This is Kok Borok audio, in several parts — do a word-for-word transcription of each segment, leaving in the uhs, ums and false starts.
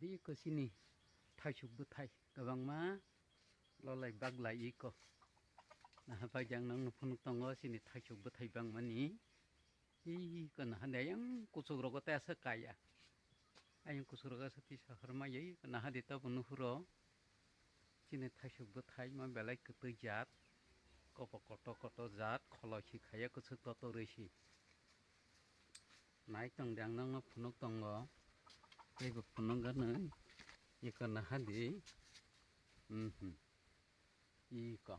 Iko chini thaisuk bwthai kwbangma lolai baglai iko. Naha bai jang nangno phunuk tongo chini thaisuk bwthai bangmani. Iko naha de ayang kuchuk rogo tei asa kaya. Ayang kuchuk rogo asa tisa hormai iko naha de tabo nuhuro. Chini thaisuk bwthai ma belai kwtwi jat. Kopo koto koto jat kholoi si khaya kwchwk totorwi si. Nai tong de ang nangno phunuk tongo. Tei bo phunuk gwnwi. Iko naha di. Mhm. Iko.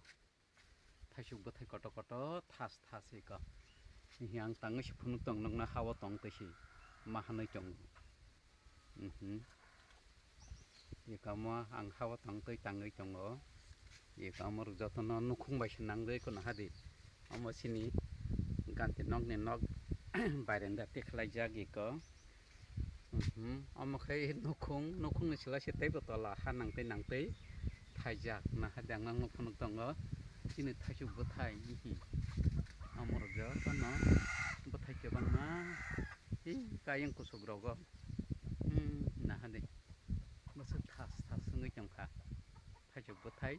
Thaisuk bwthai koto koto thas thas iko. Hihi ang tangwi si phunuk tong nokna hawo tong twi si. Ma hanwi tong. Mhm. Iko mo ang hawo tong twi tangwi tongo. Iko mo rok jotono nukhung bai se nangwi iko naha di. Omo chini ganti nokni nok barenda tikhlaijak iko. Mhm. Omo khe nukhung, nukhungni chwla se teibo tola ha nangtwi nangtwi thaijak naha de ang nangno phunuk tongo. Chini thaisuk bwthai, mhm. Omo rok jotono bwthai kwbangma. Tei kayang kuchuk rogo. Hmm, naha de. Bwswk thas thas wngwi tongkha. Thaisuk bwthai.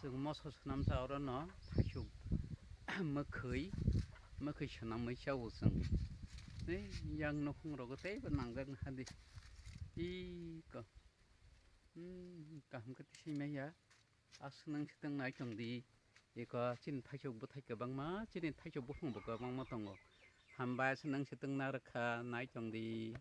Chwng moso swnamsa orono thaisuk mwkhwi, mwkhwi swnamwi chao chwng. Tei yang nukhung rogo teibo nangjak naha de. Iko. Hmm, kaham khe tisai maya. Aswk nang se tong nai tong di. Iko chini thaisuk bwthai kwbangma, chini thaisuk buphang bo kwbangma tongo. Hambai aswk nang se tong na rwkha nai tong di.